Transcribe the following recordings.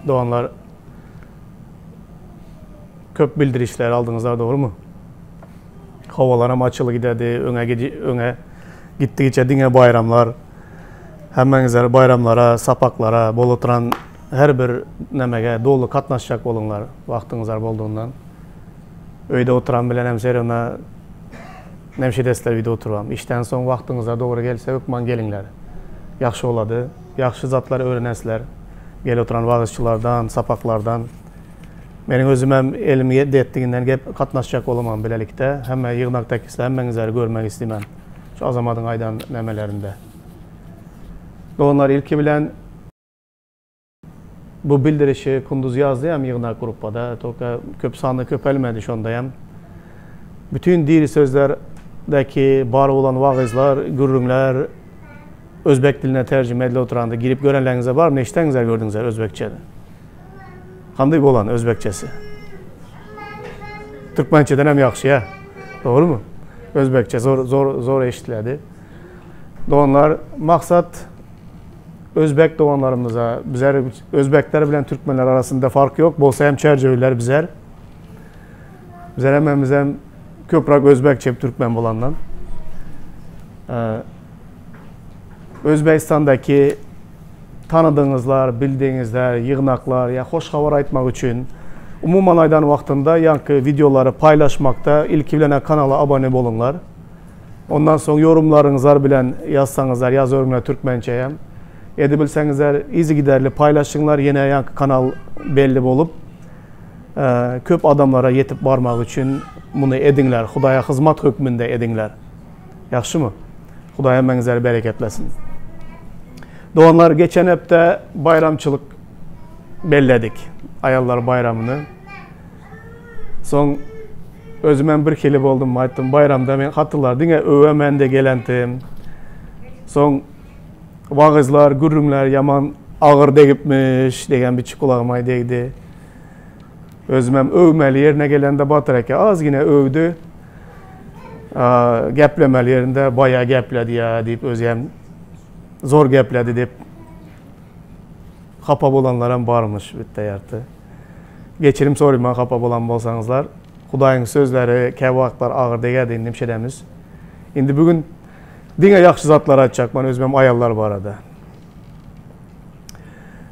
Doganlar köp bildirişler aldyňyzlar dogrymy? Howalaram açyly gidedi, öňe öňe gitdigiçe diňe baýramlar. Hemmeňizler baýramlara, sapaklara, bolup oturan her bir nämege doly gatnaşjak boluňlar wagtyňyzlar boldugyndan. Öýde oturan bilen hem serýona nemşedesler öýde oturybam. Işden soň wagtyňyzlar dogry gelse hökman geliňler. Ýagşy bolady. Ýagşy zatlar öwrenersler. Gelip oturan wagyzçylardan, sapaklardan. Meniň özümem elim ýetdiginden gep gatnaşjak bolaman bilelikde. Hemme ýygnakdakisler hemmeňizleri görmek isleýmen. Şu Azamadyň aýdan nämelerinde. Doganlar ilki bilen bu bildirişi Kunduz ýazdy hem ýygnak gruppada. Tolka köp sany köpelmedi şonda hem. Bütün diri sözlerdäki bar bolan wagyzlar, gürrüňler özbek diline terjime edilip oturanda girip görenleriňizde barmy? Eşideňizler gördüňizler özbekçede. Kanday bolan özbekçesi? Türkmençeden hem ýagşy ýa. Dogrymy? Özbekçe zor zor zor eşitiledi. Doganlar maksat özbek doganlarymyza bizler özbekler bilen türkmenler arasynda fark yok. Bolsa hem çerjewiler bizler. Bizler hemmemiz hem köprak özbekçe türkmen bolandan. Ee, Özbekistandaki tanydygyňyzlar, bildigiňizler, ýygnaklar ýa hoş habar aýtmak üçin umuman aýdan wagtynda ýaňky wideolary paýlaşmakda ilki bilen kanala abone boluňlar. Ondan soň ýorumlaryňyzlar bilen ýazsaňyzlar ýazörüňler türkmençe hem. Edibilseňizler yzygiderli paýlaşyňlar ýene ýaňky kanal belli bolup köp adamlara ýetip barmak üçin muny ediňler. Hudaýa hyzmat hökmünde ediňler. Ýagşymy? Hudaý hemmäňizleri bereketlesin. Doganlar, geçen hepde baýramçylyk belledik. Aýallar baýramyny. Soň özümem bir hili boldum, aýtdym, baýramda men hatyrlar diňe öwe men de gelentim. Soň wagyzlar, gürrüňler ýaman agyr degipmiş degen biçik gulagyma degdi. Özümem öwmeli ýerine gelende Batyr eke azgine öwdi. Geplemeli ýerinde baýa gepledi ýa diýip özi hem zor gepledi diýip hapa bolanlar hem barmyş bitde ýarty. Geçirim soraýman hapa bolan bolsaňyzlar. Hudaýyň sözleri käwagtlar agyr degýär indi şedemiz. Indi bu gün diňe ýagşy zatlar aýtjak men özüm hem aýallar barada.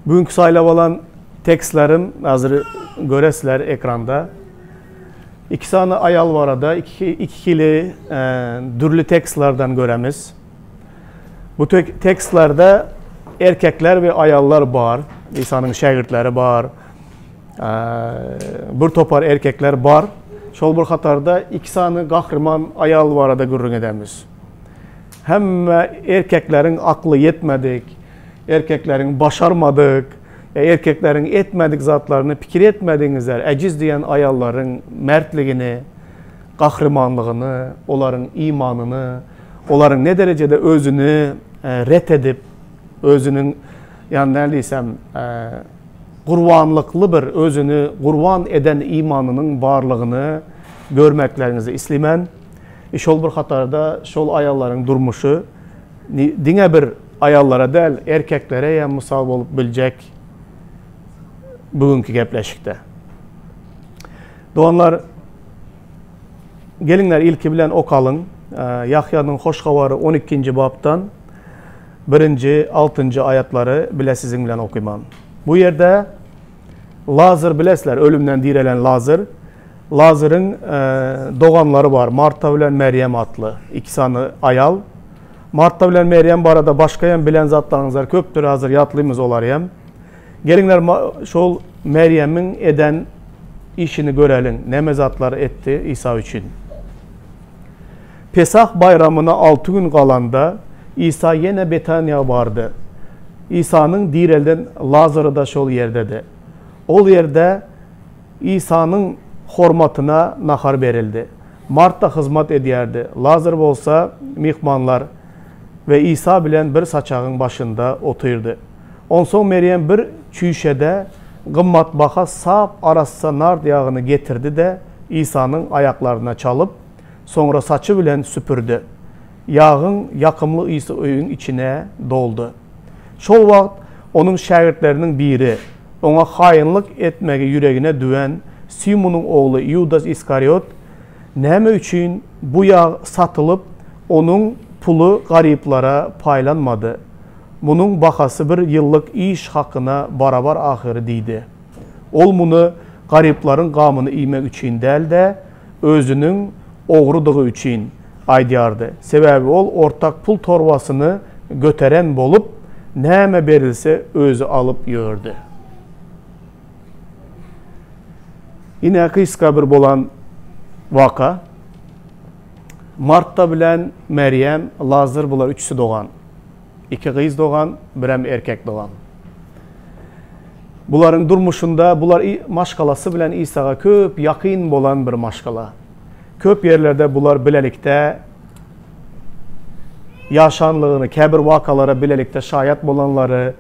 Bugünkü saýlap alan tekstlerim hazir göresizler ekranda. İki sany aýal barada iki, iki hili e, dürli tekstlerden göremiz. Bu tek, tekstlerde erkekler we aýallar bar. İsa'nın şägirtleri bar. E, bir topar erkekler bar. Şol bir hatarda iki sany gahryman aýal barada gürrüň edemiz. Hemme erkekleriň akly ýetmedik, erkekleriň başarmadyk, erkekleriň etmedik zatlaryny pikir etmediňizler, ejiz diýen aýallaryň mertligini, gahrymanlygyny, olaryň imanyny, olaryň ne derejede özüni e, ret edip, özüniň ýa näme diýsem, e, gurbanlykly bir özüni gurban eden imanynyň barlygyny görmekleriňizi islemen. E, şol bir hatarda şol aýallaryň durmuşy diňe bir aýallara däl, erkeklere hem mysal bolup biljek bugünkü gepleşikde. Doganlar, geliňler ilki bilen okalyň. E, Ýahýanyň hoş habary 12-nji bapdan 1-nji, 6-njy aýatlary bile siziň bilen okyman. Bu ýerde Lazar bilesizler, ölümden direlen Lazar. Lazaryň doganlary bar, Marta bilen Merýem atly iki sany aýal. Marta bilen Merýem barada başga hem bilen zatlaryňyzlar köpdür, hazir ýatlymyz olary hem. Geliňler şol Merýemiň eden işini göreliň, näme zatlar etdi Isa üçin. Pesah baýramyna alty gün galanda, Isa ýene Betaniýa bardy. Isanyň direlden Lazary-da şol ýerdedi. Ol ýerde Isanyň hormatyna nahar berildi. Marta hyzmat edýärdi, Lazar bolsa myhmanlar we Isa bilen bir saçagyň başynda otyrdy. Onsoň Merýem bir çüýşede gymmatbaha sap arassa nard ýagyny getirdi-de, Isanyň aýaklaryna çalyp, soňra saçy bilen süpürdi. Ýagyň ýakymly ysy öýüň içine doldy. Şol wagt onuň şägirtleriniň biri. Oňa haýynlyk etmegi ýüregine düwen Simunyň ogly Iudas Iskariot näme üçin bu ýag satylyp, onuň puly garyplara paýlanmady? Munuň bahasy bir ýyllyk iş hakyna barabar ahyry diýdi. Ol muny garyplaryň gamyny iýmek üçin däl-de, özüniň ogrudygy üçin aýdýardy. Sebäbi ol ortak pul torbasyny göteren bolup, näme berilse özi alyp ýördi. Ine gysga bir bolan waka. Marta bilen Merýem, Lazar bular üçüsi dogan. Iki gyz dogan, birem erkek dogan. Bularyň durmuşynda bular maşgalasy bilen Isaga köp ýakyn bolan bir maşgala. Köp ýerlerde bular bilelikde ýaşanlygyny, käbir wakalara bilelikde şaýat bolanlary,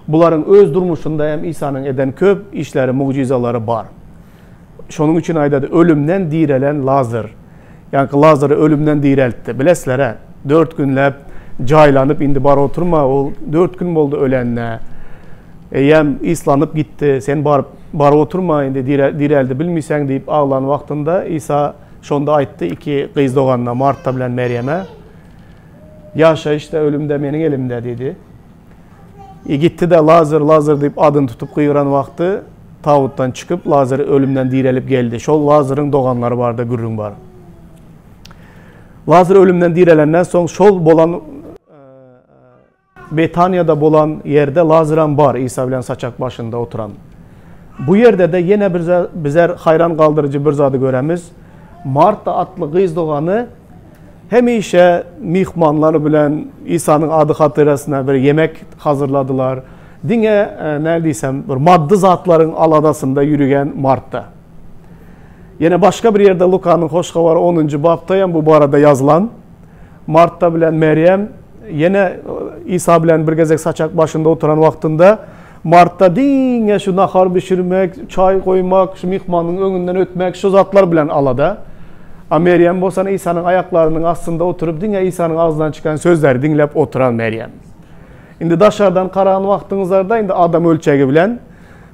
bularyň öz durmuşynda hem Isanyň eden köp işleri, mugjyzalary bar. Şonuň üçin aýdady, ölümden direlen Lazar. Ýaňky Lazary ölümden direltdi. Bilesizler-ä, dört günläp jaýlanyp, indi bar oturma, ol dört gün boldy ölenine. Eýýäm yslanyp gitdi, sen baryp, baryp oturma, indi direldi bilmeýsäň diýip aglan wagtynda Isa şonda aýtdy iki gyz doganyna, Marta bilen Merýeme, Ýaşaýyş-da, ölüm-de meniň elimde diýdi. Gitdi-de, Lazar, Lazar diýip adyny tutup gygyran wagty tabutdan çykyp, Lazar ölümden direlip geldi. Şol Lazaryň doganlary barada gürrüň bar. Lazar ölümden direlenden soň şol bolan Betaniýada bolan ýerde Lazaram bar, Isa bilen saçak başynda oturan. Bu ýerde-de ýene bir bizer haýran galdyryjy bir zady göremiz. Marta atly gyz dogany Hemişe myhmanlar bilen Isanyň ady hatyrasyna bir ýemek hazyrladylar. Diňe, näl diýsem, bir maddy zatlaryň aladasynda ýürügen Marta. Ýene başga bir ýerde Lukanyň Hoş Habary onunjy bapda hem bu barada ýazylan. Marta bilen Merýem ýene Isa bilen bir gezek saçak başynda oturan wagtynda Marta diňe şu nahar bişirmek, çaý goýmak, şu myhmanyň öňünden ötmek, şu zatlar bilen alada. A Merýem bolsa Isanyň aýaklarynyň astynda oturyp, diňe Isanyň agzyndan çykan sözleri diňläp oturan Merýem. Indi daşardan garan wagtyňyzlarda indi adam ölçegi bilen,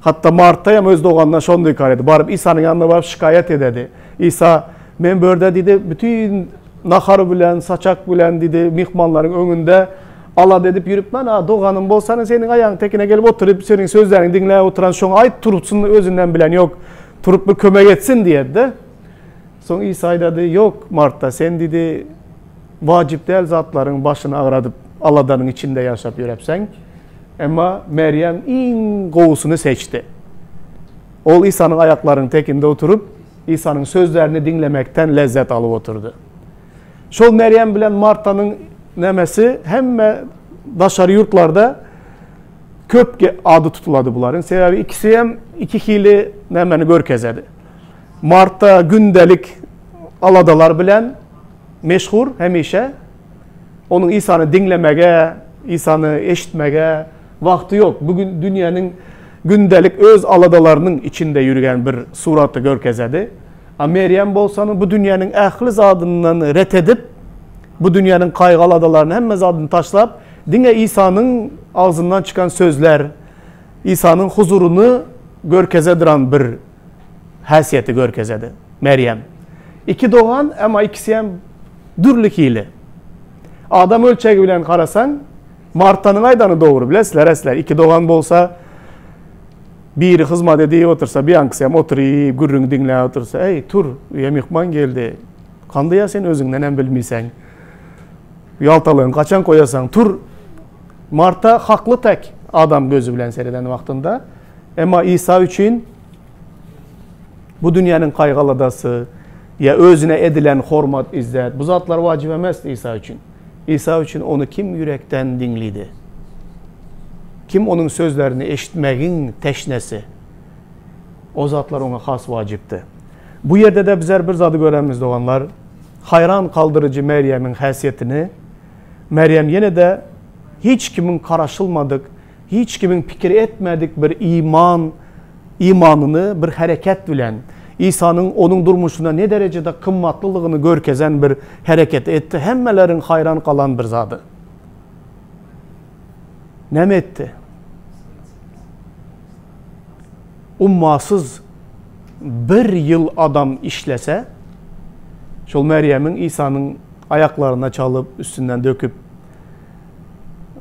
hatda Marta hem öz doganyndan şony ykrar edip, baryp Isanyň ýanyna baryp şikaýat ededi. Isa, men bu ýerde diýdi, bütin nahar bilen, saçak bilen diýdi, myhmanlaryň öňünde alada edip ýürüpmen, a doganym bolsany seniň aýagyň tekine gelip oturyp, seniň sözleriňi diňläp oturan şoňa aýt, turupsyn özünden bilen ýok, turup bir kömek etsin diýedi-de. Soň Isa aýdady, Ýok, Marta, sen diýdi, wajyp däl zatlaryň başyny agradyp, aladanyň içinde ýaşap ýörepseň. Emma Merýem iň gowusyny seçdi. Ol Isanyň aýaklarynyň tekinde oturyp, Isanyň sözlerini diňlemekden lezzet alyp oturdy. Şol Merýem bilen Martanyň nämesi hemme daşary ýurtlarda köp ady tutulady bularyň. Sebäbi ikisi hem iki hili nämeni görkezedi. Marta gündelik aladalar bilen meşhur hemişe. Onuň Isany diňlemege, Isany eşitmege wagty ýok. Bu gün dünýäniň gündelik öz aladalarynyň içinde ýürgen bir suraty görkezedi. A Merýem bolsany bu dünýäniň ähli zadyndan ret edip, bu dünýäniň kaýgy-aladalaryny hemme zadyny taşlap, diňe Isanyň agzyndan çykan sözler, Isanyň huzuryny görkezedyran bir häsiýeti görkezedi. Merýem. Iki dogan, emma ikisi hem dürli hili. Adam ölçegi bilen garasaň, Martanyň aýdany dogry, bilesizler, esler, iki dogan bolsa, biri hyzmat edip otursa, biýankysy hem oturyp, gürrüň diňläp otursa, eý, tur, öýe myhman geldi. Kandyýa sen özüňden hem bilmeýseň. Ýaltalygyňy kaçan goýasaň, tur. Marta hakly tek adam gözi bilen sereden wagtynda, emma Isa üçin bu dünýäniň kaýgy-aladasy ýa özüne edilen hormat-izzet, bu zatlar wajyp emesdi Isa üçin. Isa üçin ony kim ýürekden diňlidi? Kim onuň sözlerini eşitmegiň teşnesi? O zatlar oňa has wajypdy. Bu ýerde-de bizler bir zady göremiz, doganlar. Haýran galdyryjy Merýemiň häsiýetini. Merýem ýene-de hiç kimiň garaşylmadyk, hiç kimiň pikir etmedik bir iman, imanyny bir hereket bilen, Isanyň onuň durmuşynda ne derejede gymmatlylygyny görkezen bir hereket etdi, hemmeleriň haýran galan bir zady. Näme etdi? Ummasyz bir ýyl adam işlese, şol Merýemiň Isanyň aýaklaryna çalyp, üstünden döküp,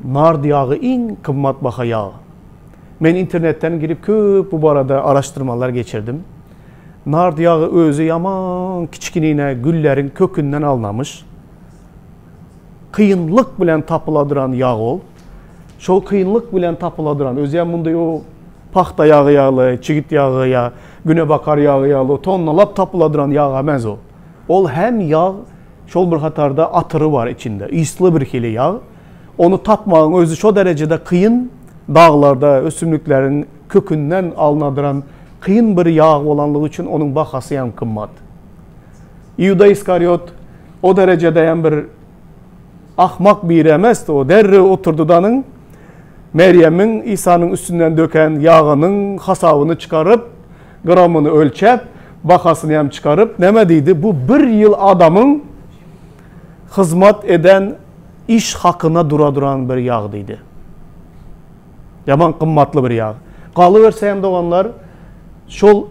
nard ýagy iň gymmatbaha ýag. Men internetden girip köp bu barada araşdyrmalar geçirdim. Nard ýagy özi ýaman kiçginine gülleriň kökünden alnamyş. Kynlyk bilen tapyladyran ýag ol. Şol kynlyk bilen tapyladyran, özem munday o pagta ýagy ýaly, çigit ýagy ýa günebakar ýagy ýaly tonnalap tapyladyran ýag emez ol. Ol hem ýag, şol bir hatarda atyry bar içinde, ysly bir hili ýag. Ony tapmagyň özi şo derejede kyn, daglarda ösümlikleriň kökünden alynadyran kyn bir ýag bolanlygy üçin onuň bahasy hem gymmat. Iuda Iskariot o derejede hem bir ahmak biri emesdi. O derrew oturdy danyň Merýemiň Isanyň üstünden döken ýagynyň hasabyny çykaryp, gramyny ölçäp, bahasyny hem çykaryp, näme diýdi? Bu bir ýyl adamyň hyzmat eden iş hakyna dura duran bir ýag diýdi. Ýaman gymmatly bir ýag. Galyberse hem doganlar, şol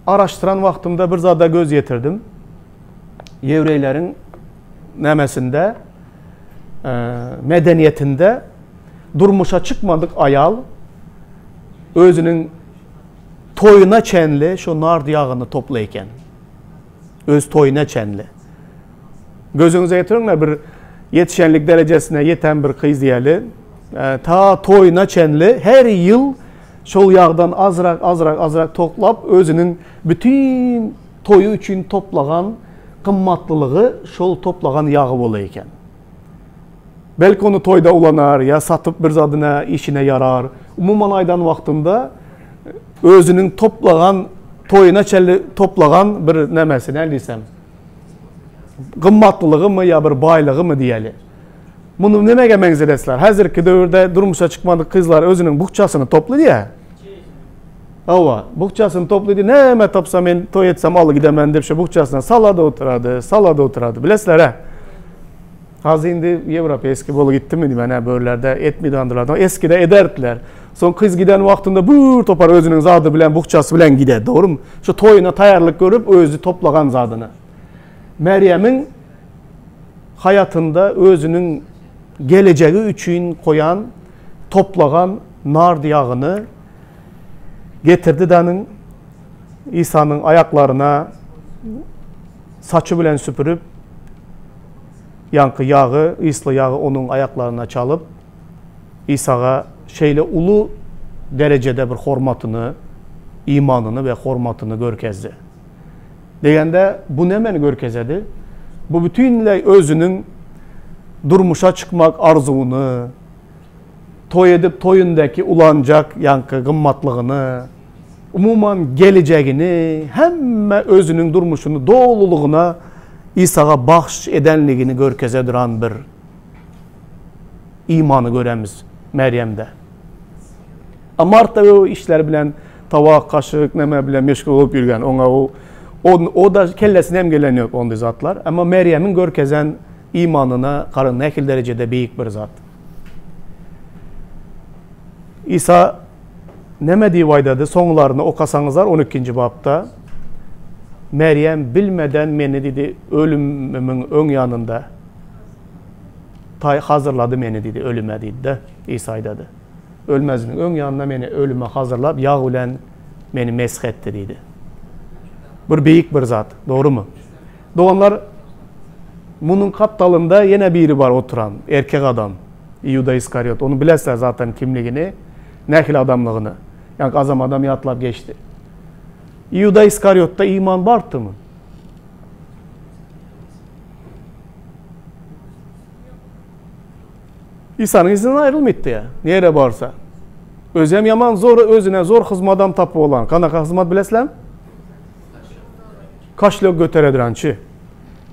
araşdyran wagtymda bir zada göz ýetirdim. Ýewreýleriň nämesinde, medeniýetinde durmuşa çykmadyk aýal özüniň toýuna çenli şo nard ýagyny toplaý eken. Öz toýuna çenli. Gözüňize getiriň-le bir ýetişenlik derejesine ýeten bir gyz diýeli. Ta toýuna çenli her ýyl şol ýagdan azrak, azrak, azrak toplap özüniň bütin toýy üçin toplagan gymmatlylygy şol toplagan ýagy bolar eken. Belki ony toýda ulanar ýa satyp bir zadyna işine ýarar. Umuman aýdan wagtynda özüniň toplagan toýuna çenli toplagan bir nämesi näl diýsem gymmatlylygymy ýa bir baýlygymy diýeli. Muny nämege meňzedesizler? Häzirki döwürde durmuşa çykmadyk gyzlar özüniň bukjasyny toplaýar. Hawa, bukjasyny toplaýdy, näme tapsa men toý etsem aly gidemen diýip şu bukjasyna salady oturady, salady oturady. Bilesizler-ä? Hazir indi ýewropeýski bolup gitdimi diýmän, hä börlerde etmeýändirler. Eskide ederdiler. Soň gyz giden wagtynda bir topar özüniň zady bilen, bukjasy bilen gider, dogrymy? Şu toýuna taýýarlyk görüp, özi toplagan zadyny. Merýemiň haýatynda özüniň gelejegi üçin goýan, toplagan nard ýagyny getirdi danyň Isanyň aýaklaryna saçy bilen süpürip, ýaňky ýagy, ysly ýagy onuň aýaklaryna çalyp, Isaga şeýle uly derejede bir hormatyny, imanyny we hormatyny görkezdi. Diýende, bu nämeni görkezedi? Bu bütinleý özüniň durmuşa çykmak arzuwyny, toý edip toýundaky ulanjak ýaňky gymmatlygyny, umuman gelejegini, hemme özüniň durmuşyny dolulygyna Isaga bagş edenligini görkeze duran bir imany göremiz Merýemde. A Marta o işler bilen tabak, kaşyk, neme bilen meşgul bolup ýürgen. Oňa o o da kellesine hem gelen ýok onday zatlar. Emma Merýemiň görkezen imanyna garaň nähili derejede beýik bir zat. Isa näme diýip aýdady? Soňlaryny okasaňyzlar 12-nji bapda Merýem bilmeden meni diýdi ölümimiň öň ýanynda taý hazyrlady meni diýdi ölüme diýdi-de Isa aýdady. Ölmeziniň öň ýanynda meni ölüme hazyrlap ýag bilen meni mesh etdi diýdi. Bir beýik bir zat, dogrumy? Doganlar, munuň gapdalynda ýene biri bar oturan, erkek adam, Iuda Iskariot. Ony bilesizler zaten kimligini, nähili adamlygyny. Ýaňky azam adam ýatlap geçdi. Iuda Iskariotda iman bardymy? Isanyň yzyndan aýrylmaýtdy ýa, nirä barsa. Özem ýaman zor, özüne zor hyzmadam tapyp bolan. Kanaka hyzmat bilesizlermi? Kaşlök göteredrançy.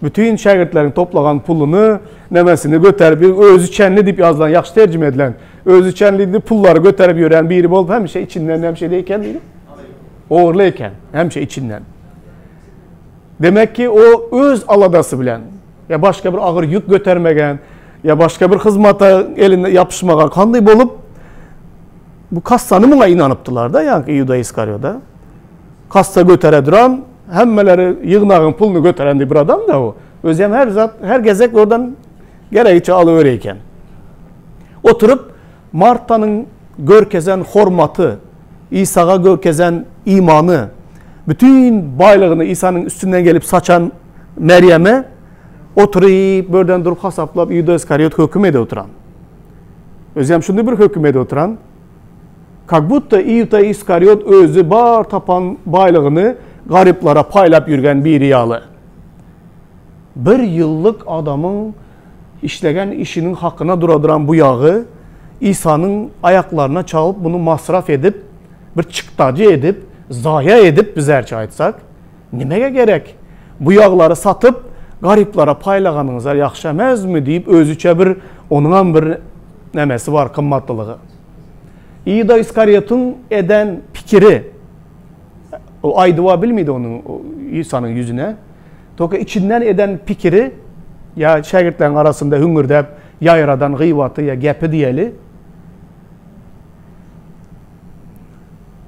Bütin şägirtleriň toplagan puluny, nemesini göterip, özi çenli diýip ýazylan, ýagşy terjime edilen. Özi çenli diýip pullary göterip ýören biri bolup, hemişe içinden näme şeýle eken diýip. Ogurly eken, hemişe içinden. Demek ki, o öz aladasy bilen, ýa başga bir agyr ýük götermegen, ýa başga bir hyzmata elinde ýapyşmagan kandy bolup, bu kassany muňa inanypdylar-da, ýaňky Iuda Iskariota. Kassa götere duran, hemmeleri ýygnagyň puluny göteren bir adam-da o. Özem her zat, her gezek oradan geregiçe alyberer eken. Oturyp, Martanyň görkezen hormaty, Isaga görkezen imany, bütin baýlygyny Isanyň üstünden gelip saçan Merýeme oturyp, birden durup hasaplap Iuda Iskariot höküm edip oturan. Özem şunda bir höküm edip oturan. Kak budda Iuda Iskariot özi bar tapan baýlygyny garyplara paýlap ýürgen biri ýaly. Bir ýyllyk adamyň işlegen işiniň hakyna duradyran bu ýagy Isanyň aýaklaryna çalyp muny masraf edip, bir çykdajy edip, zaýa edip bizärçe aýtsak, Nimege gerek? Bu ýaglary satyp, garyplara paýlaganyňyzlar ýagşy emezmi diýip özüçe bir onuňam bir nemesi bar gymmatlylygy. Iuda Iskariotyň eden pikiri, o aýdyba bilmedi onuň Isanyň ýüzüne. Toka içinden eden pikiri ýa şägirtleriň arasynda hüňürdäp ýaýradan gyýbaty ýa gepi diýeli.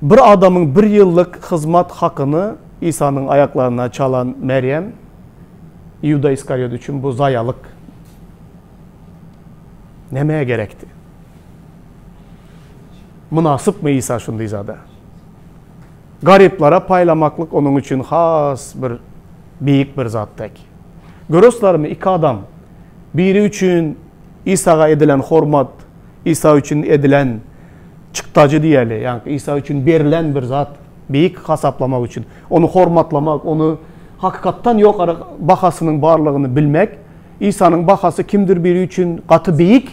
Bir adamyň bir ýyllyk hyzmat hakyny Isanyň aýaklaryna çalan Merýem, Iuda Iskariot üçin bu zaýalyk nämä gerekdi? Mynasypmy Isa şunday zada? Garyplara paýlamaklyk onuň üçin has bir beýik bir zat dek. Görüslermi iki adam biri üçin Isaga edilen hormat, Isa üçin edilen çykdajy diýeli, ýagny Isa üçin berlen bir zat, beýik hasaplamak üçin, ony hormatlamak, ony hakykatdan ýokary bahasynyň barlygyny bilmek, Isanyň bahasy kimdir biri üçin gaty beýik,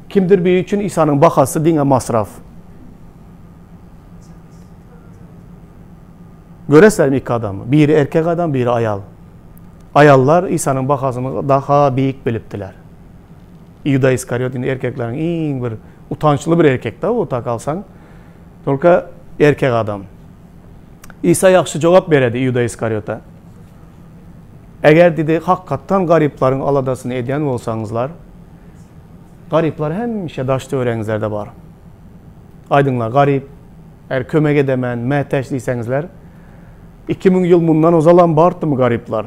kimdir biri üçin Isanyň bahasy diňe masraf. Göreslermi iki adamy? Biri erkek adam, biri aýal. Aýallar Isanyň bahasyny daha beýik bilipdiler. Iuda Iskariot indi erkekleriň iň bir utançly bir erkek-de o tak alsaň. Tolka erkek adam. Isa ýagşy jogap beredi Iuda Iskariota. Eger diýdi, hakykatdan garyplaryň aladasyny edýän bolsaňyzlar, garyplar hemişe daş-töweregiňizlerde bar. Aýdyňlar, garyp, eger kömek edemen, mätäç diýseňizler, 2000 ýyl mundan ozalam bardymy garyplar?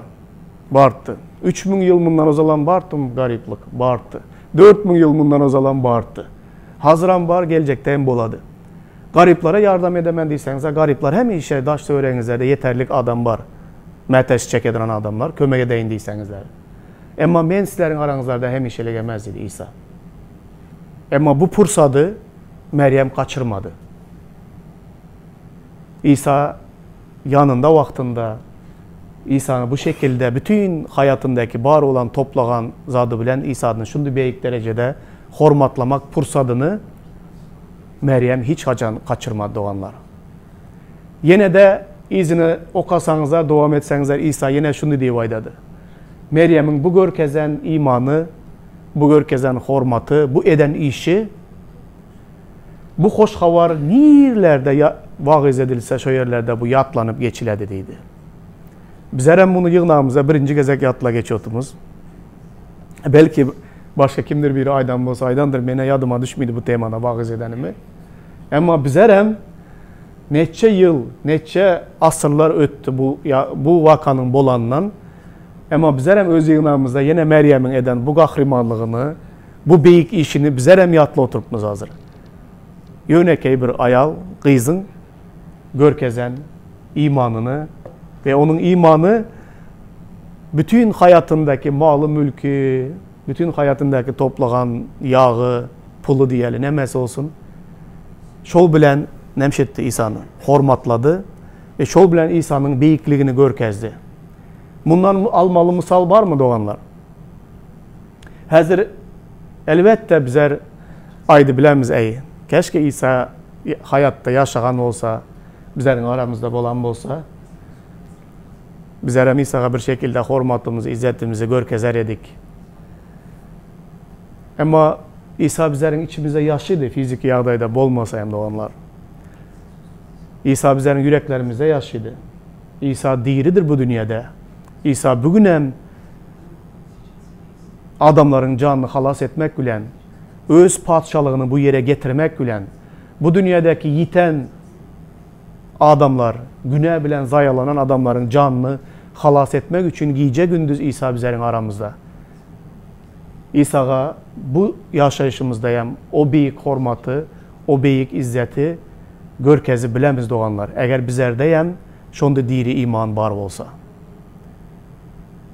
Bardy. 3000 ýyl mundan ozalam bardymy garyplyk? Bardy. 4000 ýyl mundan ozalam bardy. Hazyram bar, geljekde hem bolady. Garyplara ýardam edemen diýseňiz, garyplar hemişe daş-töweregiňizlerde ýeterlik adam bar. Mätäç çekeduran adamlar, kömek edeýin diýseňizler. Emma men sizleriň araňyzlarda hemişelik emes diýdi Isa. Emma bu pursady Merýem gaçyrmady. Isa ýanynda wagtynda Isany bu şekilde bütin haýatyndaky bar bolan toplagan zady bilen Isany şundy beýik derejede hormatlamak pursadyny Merýem hiç haçan gaçyrmady doganlar. Ýene-de yzyny okasaňyzlar, dowam etseňizler Isa ýene şuny diýip aýdady. Merýemiň bu görkezen imany, bu görkezen hormaty, bu eden işi Bu hoş habar nirelerde wagyz edilse, şo ýerlerde bu ýatlanyp geçiledi diýdi. Bizlerem muny ýygnagymyzda birinji gezek ýatla geçiotymyz. Belki başga kimdir biri aýdan bolsa aýdandyr, mene ýadyma düşmedi bu temada wagyz edenimi. Emma bizlerem neçe ýyl, neçe asyrlar ötdi bu bu wakanyň bolanyndan. Emma bizlerem öz ýygnagymyzda ýene Merýemiň eden bu gahrymanlygyny, Bu beýik işini bizerem ýatla oturypmyz hazir. Ýönekeý bir aýal gyzyň görkezen imanyny we onuň imany bütin haýatyndaky maly-mülki, bütin haýatyndaky toplagan ýagy, puly diýeli, nämesi bolsun, şol bilen näme etdi Isany? Hormatlady we şol bilen Isanyň beýikligini görkezdi. Mundan almaly mysal barmy doganlar? Häzir elbetde bizler aýdy bilemiz eý, keşke Isa haýatda ýaşagan bolsa, bizleriň aramyzda bolan bolsa, bizlerem Isaga bir şekilde hormatymyzy, izzetimizi görkezer edik. Emma Isa bizleriň içimizde ýaşydy, fiziki ýagdaýda bolmasa hem doganlar. Isa bizleriň ýüreklerimizde ýaşydy. Isa diridir bu dünýede. Isa bu günem adamlaryň janyny halas etmek bilen, öz patyşalygyny bu ýere getirmek bilen, bu dünýädäki ýiten Adamlar, günä bilen zaýalanan adamlaryň janyny halas etmek üçin gije-gündiz Isa bizeriň aramyzda. Isaga bu ýaşaýşymyzda hem o beýik hormaty, o beýik izzeti görkezip bilemiz doganlar, eger bizerde hem şonda diri iman bar bolsa.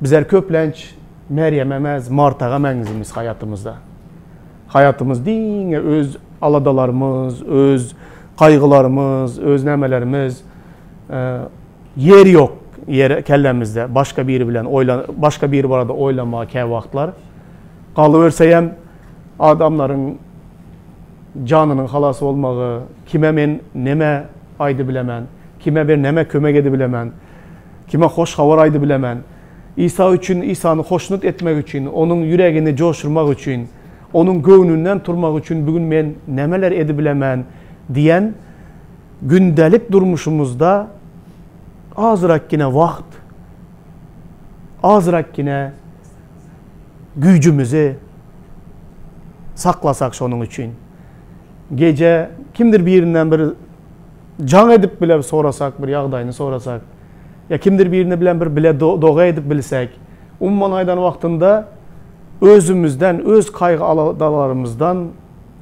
Bizler köplenç Merýeme emes, Martaga meňzimiz haýatymyzda. Haýatymyz diňe öz aladalarymyz, öz gaýgylarymyz, öz nämelerimiz. Ýer ýok ýer kellämizde başga biri bilen oýlan başga biri barada oýlanmaga käwagtlar. Galyberse hem adamlaryň janynyň halas bolmagy, kime men neme aýdybilemen, kime bir neme kömek edibilemen, kime hoş habar aýdybilemen. Isa üçin, Isany hoşnut etmek üçin, Onuň ýüregini joşurmak üçin, Onuň göwnünden turmak üçin bu gün men nämeler edibilemen diýen gündelik durmuşymyzda azrakgine wagt, azrakgine güýjümizi saklasak şonuň üçin. Gije kimdir birinden bir jaň edip bile sorasak, bir ýagdaýyny sorasak, ýa kimdir birini bilen bir bile doga edip bilsek, umuman aýdan wagtynda özümizden, öz kaýgy-aladalarymyzdan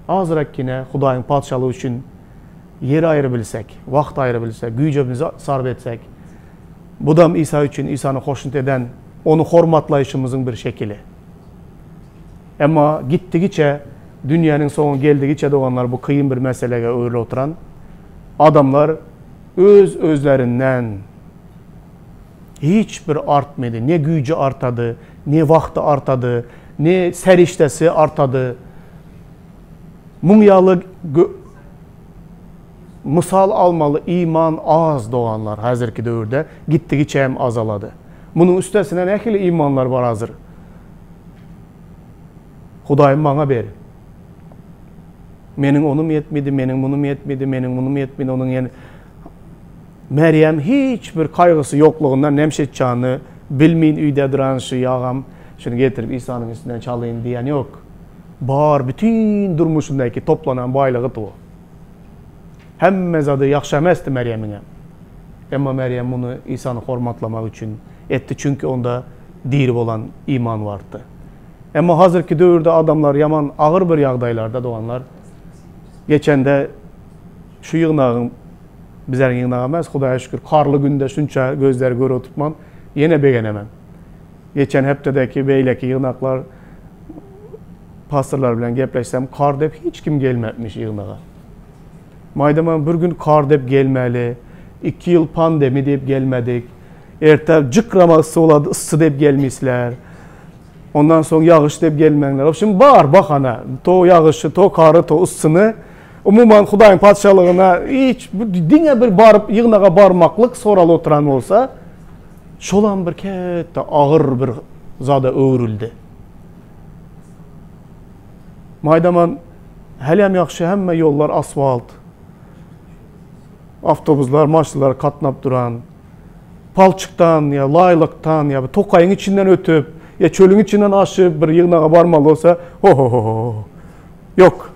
azrakgine Hudaýyň Patyşalygy üçin ýer aýyrabilsek, wagt aýyrabilsek, güýjümizi sarp etsek, budam Isa üçin, Isany hoşnut eden, Ony hormatlaýşymyzyň bir şekili. Emma gitdigiçe, dünýäniň soňy geldigiçe doganlar bu kyn bir meselege öwrülip oturan adamlar öz-özlerinden hiç bir artmady, ne güýji artady, ne wagty artady, ne serişdesi artady. Muň ýaly mysal almaly iman az doganlar häzirki döwürde gitdigiçe hem azalady. Munuň üstesine nähili imanlar bar hazir? Hudaýym maňa ber. Meniň onym ýetmedi, meniň munym ýetmedi, meniň munym ýetmedi, onuň ýene Merýem hiç bir kaýgysy ýoklugyndan näme etjagini bilmeýin öýde duran şu ýagam şuny getirip Isanyň üstünden çalýyn diýen ýok. Bar bütin durmuşyndaky toplanan baýlygy bu. Hemme zady ýagşy emesdi Merýemiňem. Emma Merýem muny Isany hormatlamak üçin etdi, çünki onda diri bolan iman bardy. Emma hazirki döwürde adamlar ýaman agyr bir ýagdaýlarda doganlar. Geçende şu ýygnagyň bizleriň ýygnagy emes, Hudaýa şükür, karly günde şunça gözleri görüp oturtmam, ýene begenemem. Geçen hepdedeki beýleki ýygnaklar pastorlar bilen gepleşsem, kar dep hiç kim gelmepmiş ýygnaga. Maýdaman bir gün kar dep gelmeli, 2 ýyl pandemi diýip gelmedik. Erte jykrama yssy bolady, yssy dep gelmisler. Ondan soň ýagyş dep gelmeňler. Wobşem bar bahana. To ýagyşy, to kary, to yssyny. Umuman Hudaýyň patyşalygyna hiç diňe bir baryp ýygnaga barmaklyk soraly oturan bolsa, şolam bir kätde agyr bir zada öwrüldi. Maýdaman hälem ýagşy hemme ýollar asfalt. Awtobuslar, maşynlar katnap duran. Palçykdan ýa laýlykdan ýa bir tokaýyň içinden ötüp, ýa çölüň içinden aşyp bir ýygnaga barmaly bolsa, ho-ho-ho-ho. Ýok.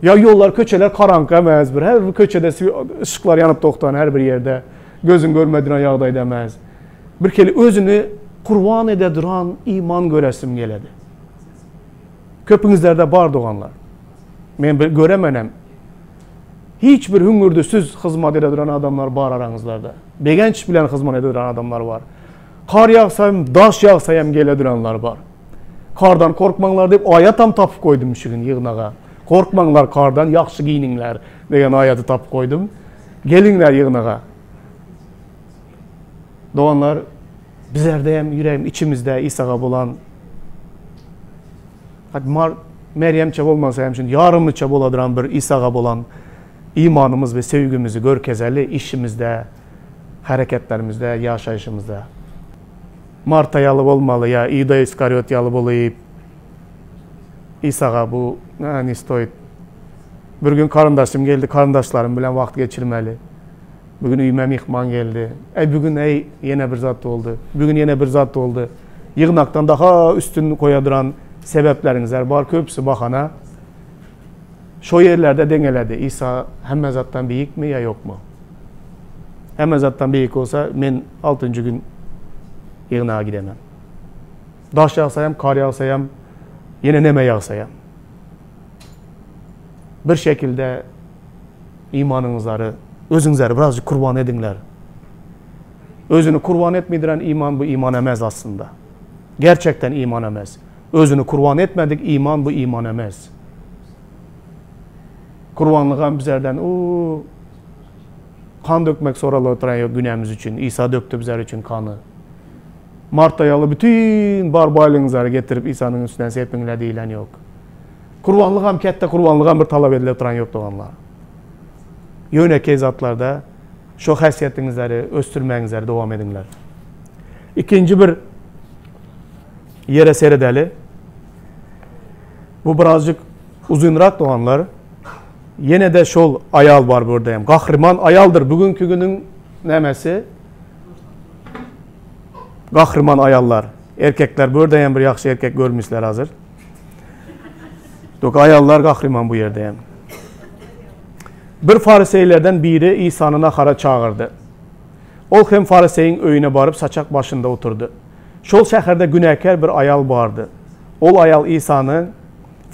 Ýa ýollar, köçeler karanka emes bir. Her bir köçede yşyklar ýanyp togtan her bir ýerde. Gözüň görmediren ýagdaýda emes. Bir keli özüni kurban ede duran iman göresim geledi. Köpüňizlerde bar doganlar. Men bir göremenem. Hiç bir hüňürdisiz hyzmat ede duran adamlar bar araňyzlarda. Begenç bilen hyzmat ede duran adamlar bar. Kar ýagsa hem, daş ýagsa hem gele duranlar bar. Kardan korkmaňlar diýip aýatam tapyp goýdum şu gün ýygnaga. Korkmaňlar kardan, ýagşy giýniňler diýen aýaty tapyp goýdum. Geliňler ýygnaga. Doganlar, bizlerde hem ýüregim içimizde Isaga bolan Mar Meryemçe bolmasa hem şun ýarymyça boladyran bir Isaga bolan imanymyz we söýgimizi görkezeli işimizde, hereketlerimizde, ýaşaýşymyzda. Marta ýaly bolmaly ýa Iuda Iskariot ýaly bolyp Isaga bu ne stoýit. Bir gün karyndaşym geldi, karyndaşlarym bilen wagt geçirmeli. Bu gün öýüme myhman geldi. Äý bu gün äý ýene bir zat boldy. Bu gün ýene bir zat boldy. Ýygnakdan daha üstün goýa duran sebäpleriňizler bar, köpüsi bahana. Şo ýerlerde deňeledi, Isa hemme zatdan beýikmi ýa ýokmy? Hemme zatdan beýik bolsa, men altynjy gün ýygnaga gidemen. Daş ýagsa hem, kar ýagsa hem, ýene neme ýagsa hem. Bir şekilde imanyňyzlary, özüňizleri birazjyk kurban ediňler. Özüni kurban etmeydiren iman bu iman emez aslynda. Gerçekten iman emez. Özüni kurban etmedik iman bu iman emez. Kurbanlygam bizlerden u kan dökmek soralyp oturan ýok günämiz üçin. Isa dökdi bizler üçin kany. Mart aýaly bütün bar baýlygyňyzlary getirip Isanyň üstüne sepiňle diýilen ýok. Kurbanlygam kätde kurbanlygam bir talap edilip oturan ýok doganlar. Ýönekeý zatlarda şo häsiýetiňizleri ösdürmäňizleri dowam ediňler. Ikinji bir ýere seredeli. Bu birazjyk uzynrak doganlar. Ýene-de şol aýal bar bu ýerde hem. Gahryman aýaldyr. Bugünki günüň nämesi? Gahryman aýallar. Erkekler bu ýerde hem bir ýagşy erkek görmüşler hazir. Dok aýallar gahryman bu ýerde hem. Bir fariseýlerden biri Isany nahara çagyrdy. Ol hem fariseýiň öýüne baryp saçak başynda oturdy. Şol şäherde günäkär bir aýal bardy. Ol aýal Isany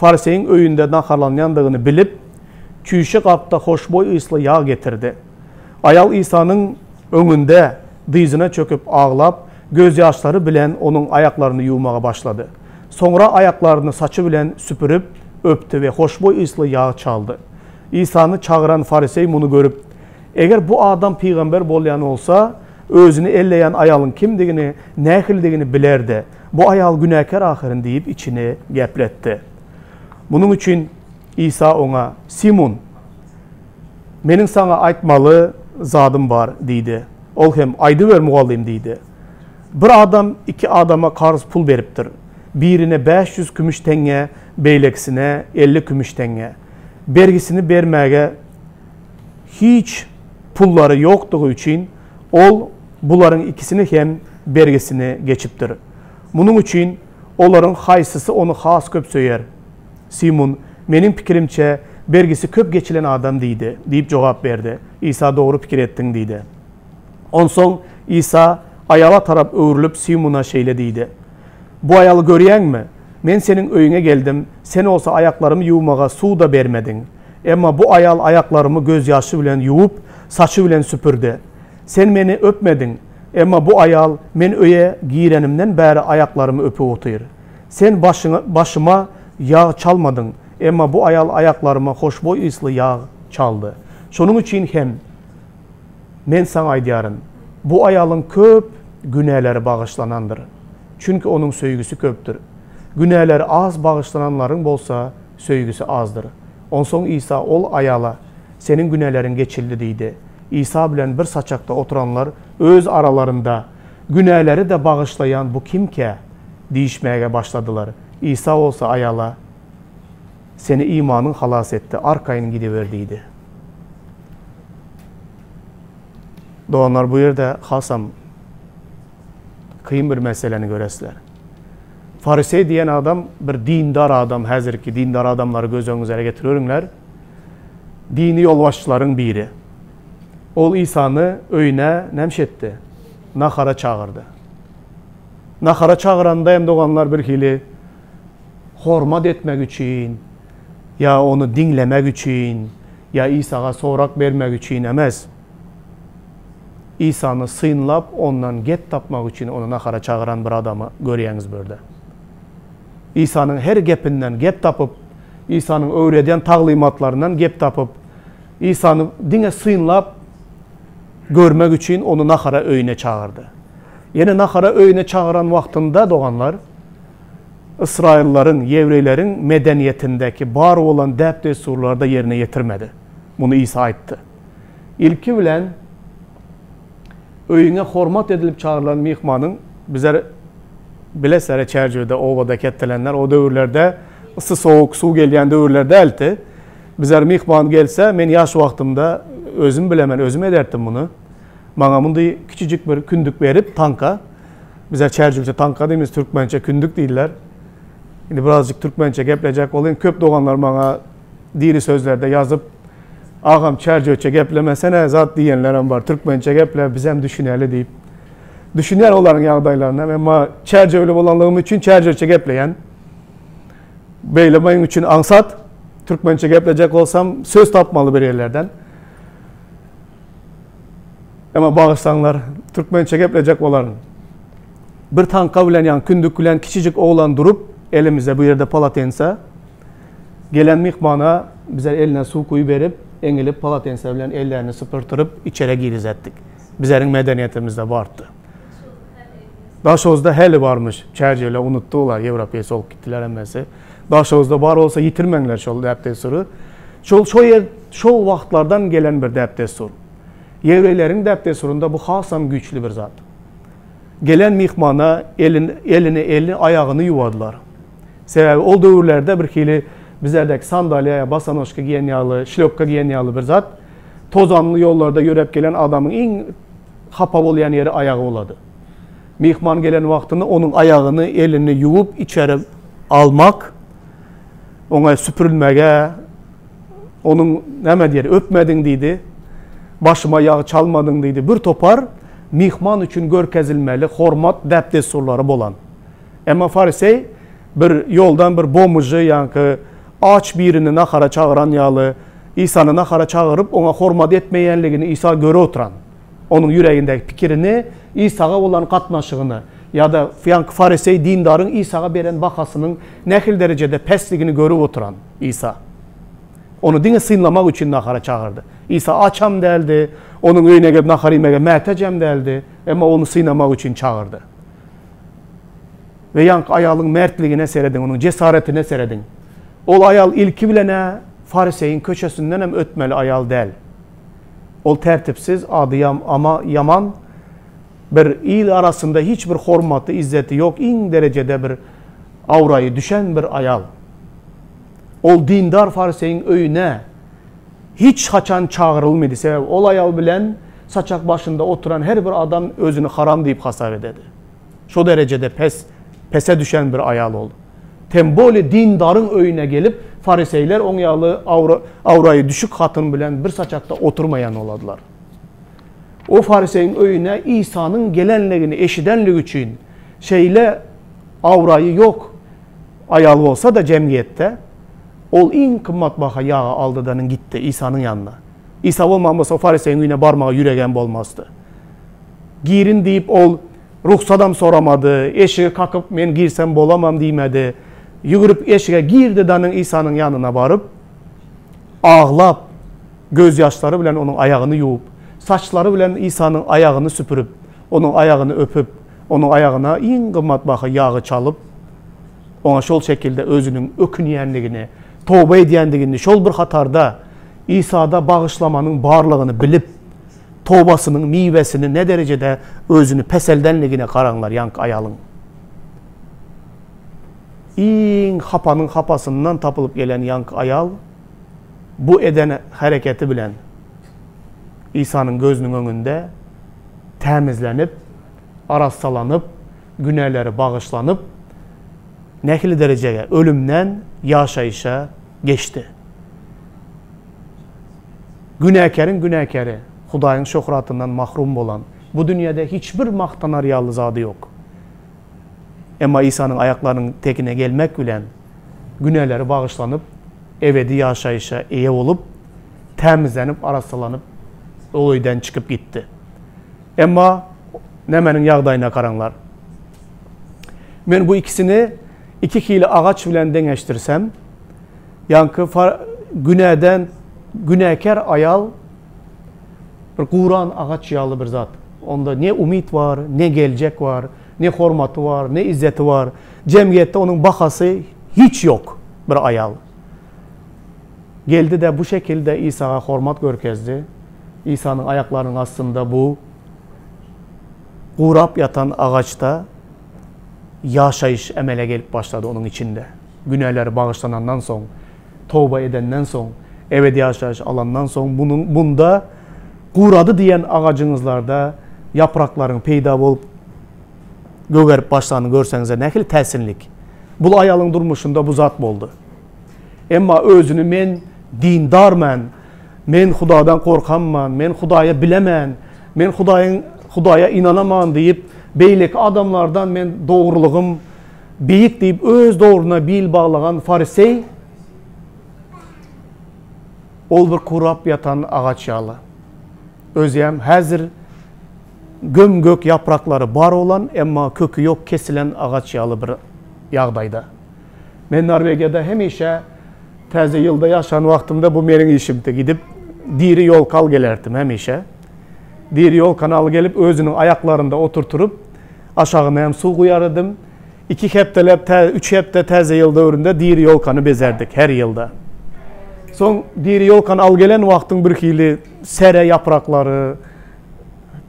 fariseýiň öýünde naharlanýandygyny bilip, çüýşe gapda hoşboý ysly ýag getirdi. Aýal Isanyň öňünde dyzyna çöküp aglap, gözýaşlary bilen onuň aýaklaryny ýuwmaga başlady. Soňra aýaklaryny saçy bilen süpürip, öpdi we hoşboý ysly ýag çaldy. Isany çagyran fariseý muny görüp, Eger bu adam pygamber bolýan bolsa, özüni elleýän aýalyň kimdigini, nähilidigini bilerdi. Bu aýal günäkär ahyryn diýip içini gepletdi. Munuň üçin Isa oňa, Simun, Meniň saňa aýtmaly zadym bar diýdi. Ol hem, Aýdyber, mugallym diýdi. Bir adam iki adama karz pul beripdir. Birine 500 kümüş teňňe, beýlekisine 50 kümüş teňňe. Bergisini bermäge hiç pullary ýokdugy üçin, ol bularyň ikisini hem bergisini geçipdir. Munuň üçin olaryň haýsysy ony has köp söýer? Simun, Meniň pikirimçe, bergisi köp geçilen adam diýdi, diýip jogap berdi. Isa, Dogry pikir etdiň diýdi. Onsoň Isa aýala tarap öwrülip, Simuna şeýle diýdi, Bu aýaly görýäňmi? Men seniň öýüňe geldim, sen bolsa aýaklarymy ýuwmaga suw-da bermediň. Emma bu aýal aýaklarymy gözýaşy bilen ýuwup, saçy bilen süpürdi. Sen meni öpmediň, emma bu aýal men öýe girenimden bäri aýaklarymy öpüp otyr. Sen başyňa, başyma ýag çalmadyň, emma bu aýal aýaklaryma hoşboý ysly ýag çaldy. Şonuň üçin hem Men saňa aýdýaryn, bu aýalyň köp günäleri bagyşlanandyr, çünki onuň söýgüsi köpdür. Günäleri az bagyşlananlaryň bolsa söýgüsi azdyr. Onsoň Isa ol aýala, Seniň günäleriň geçildi diýdi. Isa bilen bir saçakda oturanlar öz aralarynda, Günäleri-de bagyşlaýan bu kimkä? Diýişmäge başladylar. Isa bolsa aýala, Seni imanyň halas etdi, arkaýyn gidiber diýdi. Doganlar, bu ýerde hasam kyn bir meseläni göresizler. Fariseý diýen adam bir dindar adam, häzirki dindar adamlary göz öňüňize getireriňler. Dini ýolbaşçylaryň biri. Ol Isany öýüne näme etdi? Nahara çagyrdy. Nahara çagyranda hem doganlar bir hili hormat etmek üçin ýa ony diňlemek üçin ýa Isaga sorak bermek üçin emes. Isany synlap ondan gep tapmak üçin ony nahara çagyran bir adamy görýäňiz bu ýerde. Isanyň her gepinden gep tapyp, Isanyň öwredýän taglymatlaryndan gep tapyp, Isany diňe synlap görmek üçin ony nahara öýüne çagyrdy. Ýene nahara öýüne çagyran wagtynda doganlar, ysraýyllaryň, ýewreýleriň medeniýetindäki bar bolan däp-dessurlary-da ýerine ýetirmedi. Muny Isa aýtdy. Ilki bilen, öýüňe hormat edilip çagyrylan myhmanyň, bizler bilesizler, Çärjewde, obada ketdelenler, o döwürlerde yssy-sowuk suw gelýän döwürler däldi. Bizler myhman gelse, men ýaş wagtymda özüm bilemen, özüm ederdim muny. Maňa mundy kiçijik bir kündük berip, taňka, bizler çärjewçe taňka diýmiz, türkmençe kündük diýdiler. Indi birazjyk türkmençe geplejek bolaýyn. Köp doganlar maňa. Diri sözlerde ýazyp, Agam çärjewçe geplemesene zat diýenlerem bar. Türkmençe geple bizem düşüneli diýip. Düşünýän olaryň ýagdaýlaryna emma çärjewli bolanlygym üçin çärjewçe gepleýän. Beýle meniň üçin aňsat. Türkmençe geplejek bolsam söz tapmaly bir ýerlerden. Emma bagyşlaňlar, türkmençe geplejek bolaryn. Bir taňka bilen ýa kündük bilen kiçijik oglan durup, elimizde bu ýerde polotensa. Gelen myhmana bize eline suw guýup berip, eňilip polotensa bilen ellerini sypyrtyryp içere girizetdik. Bizeriň medeniýetimizde bardy. Daşoguzda häli barmyş. Çärjewler unutdy olar, ýewropeýs bolup gitdiler hemmesi. Daşoguzda bar bolsa ýitirmeňler şol däp-dessury. Şol şo ýer şol wagtlardan gelen bir däp-dessur. Ýewreýleriň däp-dessurynda bu hasam güýçli bir zat. Gelen myhmana elin elini elini aýagyny ýuwadylar. Sebäbi ol döwürlerde bir hili bizlerdäki sandalýa ýa bosanožka giýen ýaly, şlýopka giýen ýaly bir zat. Tozanly ýollarda ýöräp gelen adamyň iň hapa bolýan ýeri aýagy bolady. Myhman gelen wagtynda onuň aýagyny, elini ýuwup içeri almak, oňa süpürilmege, onuň näme diýer, öpmediň diýdi, başyma ýag çalmadyň diýdi. Bir topar myhman üçin görkezilmeli hormat däp-dessurlary bolan. Emma fariseý bir ýoldan bir bomžy, ýaňky aç birini nahara çagyran ýaly, Isany nahara çagyryp, oňa hormat etmeýänligini Isa göre oturan. Onuň ýüregindäki pikirini, Isaga bolan gatnaşygyny ýa-da ýaňky fariseý dindaryň Isaga beren bahasynyň nähili derejede pesligini görüp oturan Isa. Ony diňe synlamak üçin nahara çagyrdy. Isa açam däldi, onuň öýüne gelip nahar iýmege mätäjem däldi, emma ony synamak üçin çagyrdy. We ýaňky aýalyň mertligine serediň, onuň jesaretine serediň. Ol aýal ilki bilen-ä fariseýiň köçesindenem ötmeli aýal däl. Ol tertipsiz, ady ama ýaman, bir il arasynda hiç bir hormaty, izzeti ýok, iň derejede bir abraýy düşen bir aýal. Ol dindar fariseýiň öýüne hiç haçan çagyrylmady, sebäbi ol aýal bilen saçak başynda oturan her bir adam özüni haram diýip hasap ededi. Şo derejede pes, pese düşen bir aýal ol. Tem bole dindaryň öýüne gelip, fariseýler oň ýaly awraýy düşük hatyn bilen bir saçakda oturmaýan boladylar. O fariseýiň öýüne Isanyň gelenligini eşidenligi üçin, şeýle awraýy ýok aýal bolsa-da jemgyýetde, ol iň gymmatbaha ýagy aldy-da gitdi Isanyň ýanyna. Isa bolman bolsa o fariseýiň öýüne barmaga ýüregem bolmazdy. Girin diýip ol Rugsadam soramady, eşigi kakyp men girsem bolamam diýmedi. Ýügürip eşige girdi danyň Isanyň ýanyna baryp, aglap, gözýaşlary bilen onuň aýagyny ýuwup, saçlary bilen Isanyň aýagyny süpürip, onuň aýagyny öpüp, onuň aýagyna iň gymmatbaha ýagy çalyp, oňa şol şekilde özüniň ökünýändigini, toba edýändigini, şol bir hatarda Isada bagyşlamanyň barlygyny bilip, tobasynyň miwesini ne derejede özüni peseldenligine garaňlar ýaňky aýalyň. Iň hapanyň hapasyndan tapylyp gelen ýaňky aýal bu eden hereketi bilen Isanyň gözüniň öňünde tämizlenip, arassalanyp, günäleri bagyşlanyp, nähili derejege, ölümden ýaşaýşa geçdi. Günäkäriň günäkäri, Hudaýyň şöhratyndan mahrum bolan, bu dünýäde hiç bir magtanar ýaly zady ýok. Emma Isanyň aýaklarynyň tekine gelmek bilen, günäleri bagyşlanyp, ebedi ýaşaýşa eýe bolup, tämizlenip, arassalanyp, ol öýden çykyp gitdi. Emma nämeniň ýagdaýyna garaňlar. Men bu ikisini iki hili agaç bilen deňeşdirsem, Ýaňky günäden günäkär aýal bir guran agaç ýaly bir zat. Onda ne umyt bar, ne geljek bar, ne hormaty bar, ne izzeti bar. Jemgyýetde onuň bahasy hiç ýok bir aýal. Geldi-de bu şekilde Isaga hormat görkezdi. Isanyň aýaklarynyň astynda bu gurap ýatan agaçda ýaşaýyş emele gelip başlady onuň içinde. Günäleri bagyşlanandan soň, toba edenden soň, ebedi ýaşaýyş alandan soň munuň bunda gurady diýen agajyňyzlarda ýapraklaryň peýda bolup gögerip başlanyny görseňizler nähili täsinlik. Bul aýalyň durmuşynda bu zat boldy. Emma özüni men dindar men, men Hudadan gorkamman, men Hudaýa bilemen, men Hudaýyň Hudaýa ynanaman diýip, beýleki adamlardan men dogrulygym beýik diýip öz dogrulygyna bil baglagan fariseý ol bir gurap ýatan agaç ýaly. Özem häzir göm-gök ýapraklary bar bolan, emma köki ýok kesilen agaç ýaly bir ýagdaýda. Men Norwegiýada hemişe Täze ýylda ýaşan wagtymda bu meniň işimdi. Gidip diri ýolka al gelerdim hemişe. Diri ýolkany al gelip özüniň aýaklarynda oturtyryp, aşagyna hem suw guýar edim. Iki hepdeläp, üç hepde Täze ýyl döwründe diri ýolkany bezärdik her ýylda. Soň diri ýolkany al gelen wagtyň birhili sere ýapraklary,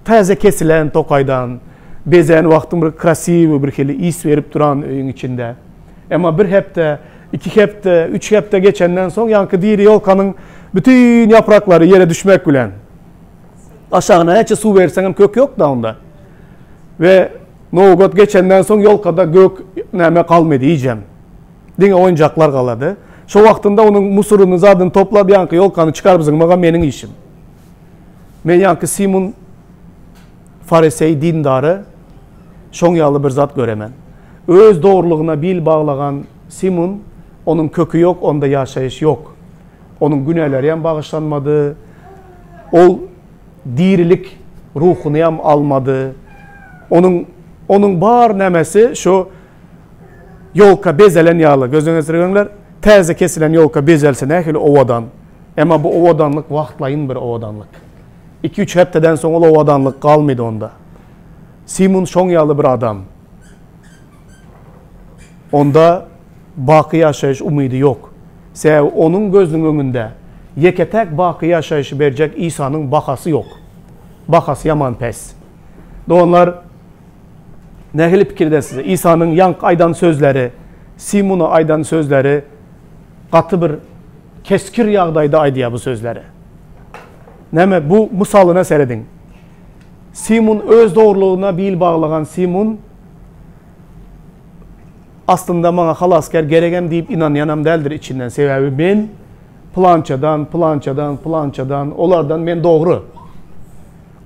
täze kesilen tokaýdan bezän wagtyň bir krasiwy birhili ys berip duran öýüň içinde. Emma bir hepde, iki hepde, üç hepde geçenden soň ýaňky diri ýolkanyň bütin ýapraklary ýere düşmek bilen. Aşagyna näçe suw berseňem kök ýok-da onda. We Nowgod geçenden soň ýolkada gök näme galmady hijem. Diňe oýunjaklar galady. Şo wagtynda onuň musuryny zadyny toplap ýaňky ýolkany çykaryp zyňmagam meniň işim. Men ýaňky Simun fariseý dindary şoň ýaly bir zat göremen. Öz dogrulygyna bil baglagan Simun onuň köki ýok onda ýaşaýyş ýok. Onuň günälerem bagyşlanmady. Ol dirilik ruhunyam almady. Onuň onuň bar nämesi şu ýolka bezelen ýaly gözüňe sürgünler. Täze kesilen ýolka bezelse nähili owadan. Emma bu owadanlyk wagtlaýyn bir owadanlyk. Iki-üç hepdeden soň ol owadanlyk galmady onda. Simun şoň ýaly bir adam. Onda baky ýaşaýyş umydy ýok. Sebäbi onuň gözüniň öňünde ýeke-täk baky ýaşaýşy berjek Isanyň bahasy ýok. Bahasy ýaman pes. Doganlar, nähili pikirdesiz? Isanyň ýaňky aýdan sözleri, Simuna aýdan sözleri gaty bir keskir ýagdaýda aýdýar bu sözleri. Näme, bu mysalyna serediň. Simun öz dogrulygyna bil baglagan Simun Aslynda maňa halasgär geregem diýip ynanýanam däldir içinden. Sebäbi men pylançadan, pylançadan, pylançadan, olardan men dogry.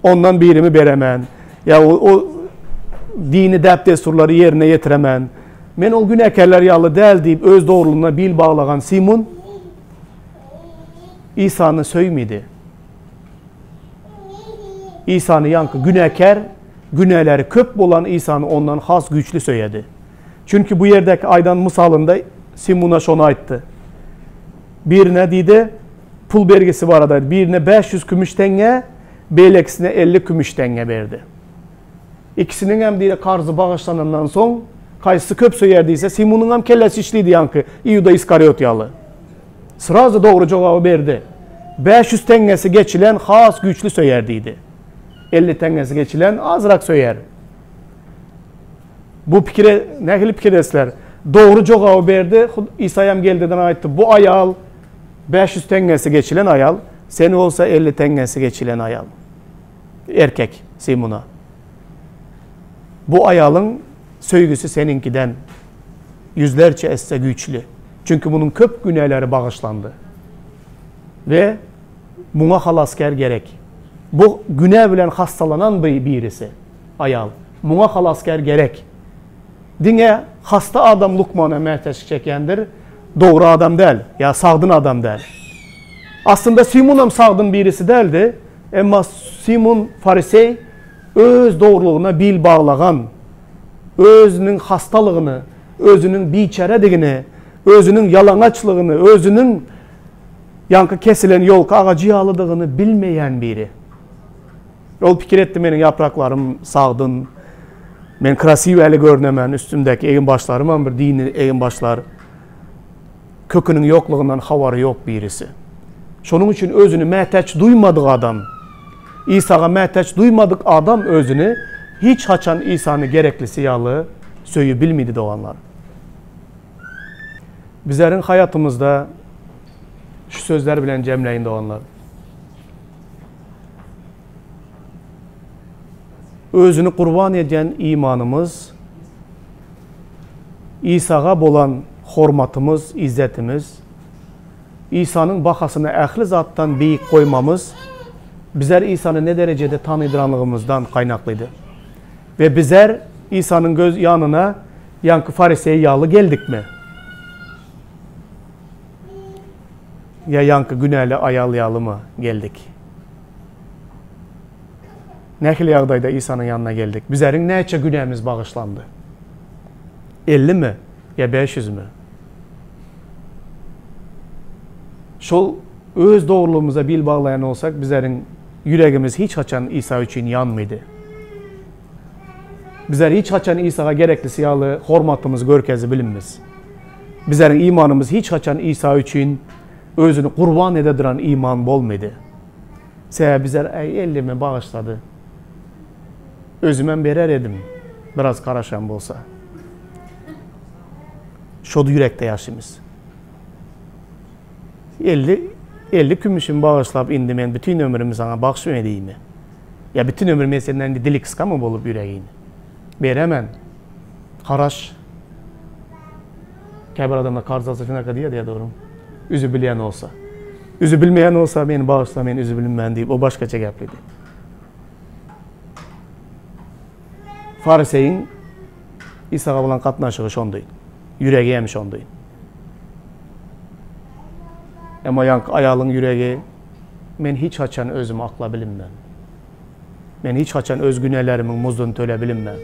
Ondan birimi beremen. Ýa o, o dini däp-dessurlary ýerine ýetiremen. Men ol günäkärler ýaly däl diýip öz dogrulygyna bil baglagan Simun Isany söýmedi. Isany ýaňky günäkär, günäleri köp bolan Isany ondan has güýçli söýedi. Çünki bu ýerdäki aýdan mysalynda Simuna şony aýtdy. Birine diýdi, pul bergisi barada aýtdy. Birine 500 kümüş teňňe, beýlekisine 50 kümüş teňňe berdi. Ikisiniň hem diýdi karzy bagyşlanandan soň, haýsysy köp söýer diýse, Simunyň hem kellesi işlidi ýaňky Iuda Iskariot ýaly. Srazy dogry jogaby berdi. 500 teňňesi geçilen has güýçli söýer diýdi. 50 teňňesi geçilen azrak söýer. Bu pikire nähili pikir edersizler? Dogry jogaby berdi. Isa hem geldi-de aýtdy, bu aýal 500 teňňesi geçilen aýal, sen bolsa 50 teňňesi geçilen aýal. Erkek Simuna. Bu aýalyň söýgüsi seniňkiden ýüzlerçe esse güýçli. Çünki munuň köp günäleri bagyşlandy. We muňa halasgär gerek. Bu günä bilen hassalanan birisi, aýal. Muňa halasgär gerek. Diňe hasta adam lukmana mätäçlik çekýändir, dogry adam däl, ýa sagdyn adam däl. Aslynda Simunam sagdyn birisi däldi, emma Simun fariseý öz dogrulygyna bil baglagan, özüniň hastalygyny, özüniň biçäredigini, özüniň ýalaňaçlygyny, özüniň ýaňky kesilen ýolka agajy ýalydygyny bilmeýän biri. Ol pikir etdi, meniň ýapraklarym sagdyn, men krasiw äli görünemen, üstümdäki egin-başlarymam bir dini egin-başlar. Köküniň ýoklugyndan habary ýok birisi. Şonuň üçin özüni mätäç duýmadyk adam, Isaga mätäç duýmadyk adam özüni hiç haçan Isany gereklisi ýaly söýü bilmidi doganlar. Bizleriň haýatymyzda şu sözler bilen jemläýin doganlar. Özüni gurban edýän imanymyz, Isaga bolan hormatymyz, izzetimiz. Isanyň bahasyny ähli zatdan beýik goýmamyz bizler Isany ne derejede tanydyranlygymyzdan gaýnaklydy. We bizler Isanyň göz ýanyna ýaňky fariseý ýaly geldikmi? Ýa ýaňky günäli aýal ýalymy geldik? Nähili ýagdaýda Isanyň ýanyna geldik? Bizleriň näçe günämiz bagyşlandy? Ellimi ýa 500-mi? Şol öz dogrulygymyza bil baglaýan bolsak, bizleriň ýüregimiz hiç haçan Isa üçin ýanmydy. Bizler hiç haçan Isaga gereklisi ýaly hormatymyzy görkezi bilinmiz. Bizleriň imanymyz hiç haçan Isa üçin özüni gurban ededuran iman bolmydy. Sebäbi bizler äý ellimi bagyşlady. Özümem berer edim, biraz garaşan bolsa. Şol ýürekde ýaşymyz. 50 50 kümüşimi bagyşlap indi men bütün ömrümi saňa bagş edeýinmi? Ýa bütün ömür men senden indi dili kyskamy bolup ýüreýin? Beremen. Garaş. Käbir adamlar karz alsa şunaka diýýär diýýär dogry. Üzi bilýän bolsa. Üzi bilmeýän bolsa meni bagyşla men üzi bilinmän diýip o başgaça geplidi. Fariseýiň Isaga bolan gatnaşygy şondy. Ýüregi hem şondy. Emma ýaňky aýalyň ýüregi men hiç haçan özümi akla bilinmen. Men hiç haçan öz günälerimiň muzduny töle bilinmen.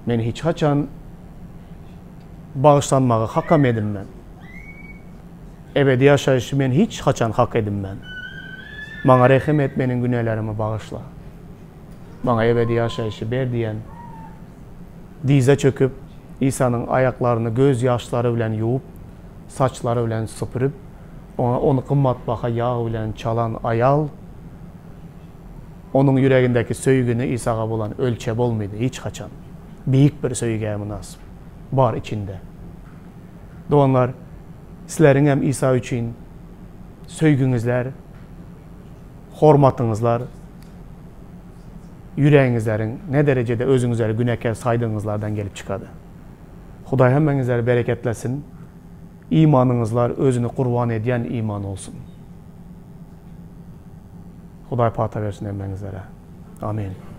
Men hiç haçan bagyşlanmagy hakam edinmen. Ebedi ýaşaýşy men hiç haçan hak edinmen. Maňa rehim et, meniň günälerimi bagyşla. Maňa ebedi ýaşaýşy ber diýen dyza çöküp, Isanyň aýaklaryny göz ýaşlary bilen ýuwup, saçlary bilen süpürip, oňa ony gymmatbaha ýag bilen çalan aýal, onuň ýüregindäki söýgini Isaga bolan ölçe bolmydy hiç haçan. Beýik bir söýgä mynasyp bar içinde. Doganlar, sizleriňem Isa üçin söýgüňizler, hormatyňyzlar, ýüregiňizleriň ne derejede özüňizleri günäkär saýdygyňyzlardan gelip çykady. Hudaý hemmeňizleri bereketlesin. Imanyňyzlar özüni gurban edýän iman bolsun. Hudaý pata bersin hemmeňizlere. Amin.